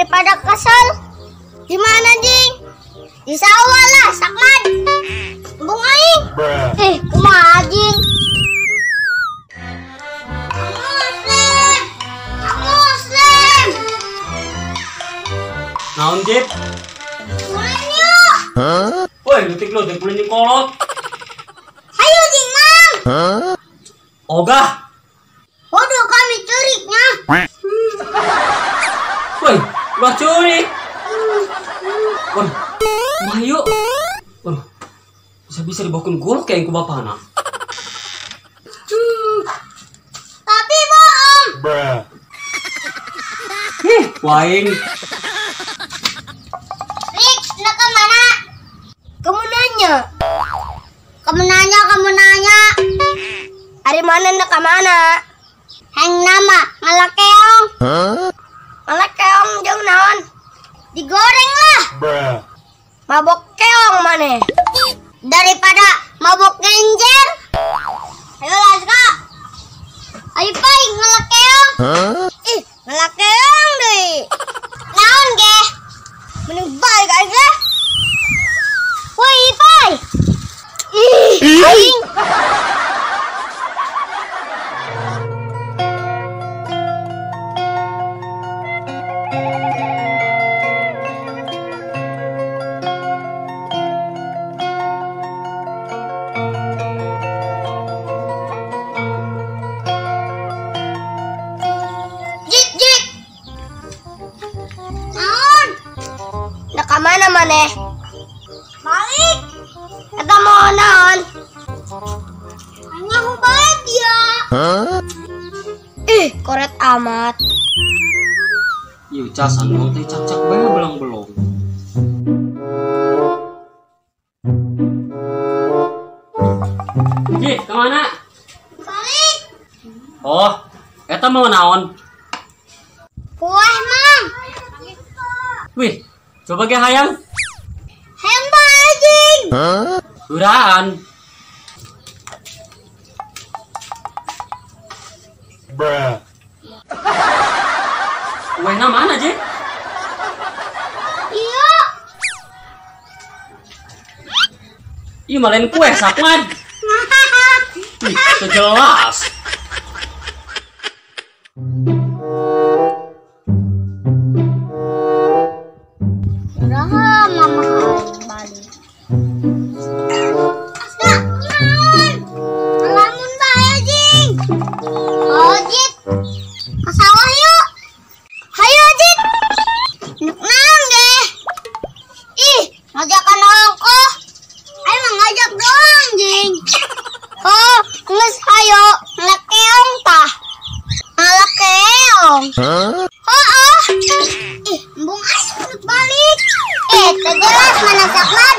Daripada kesel. Di mana, Jing? Di sawah lah, Sakman. Embung aing. Kumaha, Jing? Muslim. Muslim. Naon, Jip? Ulin yuk. Hah? Woi, leutik lo jeung ulin jeung kolot. Hayu, Jing, Mang. Hah? Ogah. Waduh, kami curiknya. Woi, ulah curik. Woi, mah yuk. Waduh, bisa-bisa dibawakan golok kayak ku bapana. Tapi bohong. Ih, waing. Rik, nak kemana? Kamu nanya. Kamu nanya, kamu nanya. Hari mana nak kemana? Hang nama, malah keong. Huh? Malah keong jauh naon? Digoreng lah. Mabok keong mana? Daripada mabok genjer. Ayo Laska. Ayo pai ngelak keong. Huh? Ih, ngelak keong deh. Naon ge? Mending balik aja. Woi pai. Ih, aing. Mana maneh? Balik. Eta mau naon? Hanya bae dia. Huh? Ih, koret amat. Ieu casan dong teh cak-cak bae belang-belong. Ji, kemana? Balik. Oh, eta mau naon? Kuah, Mang. Wih, coba ge hayang. Hayang bae, Jing. Huh? Duraan. Bruh. Kuehna mana, Jing? Iya. Ih, malain kue sakman. Ih, sejelas. Mama balik. Aska, naon? Ngelamun bae, Jing. Oh, Jit. Ke sawah yuk. Hayu, Jit. Nuk naon ge? Ih, ngajakan ongkoh. Ayo mah ngajak doang, Jing. Oh, geus hayo ngelak keong tah. Ngelak keong. Huh? Oh, oh. Ih, embung asup balik. Jelas mana Sakman.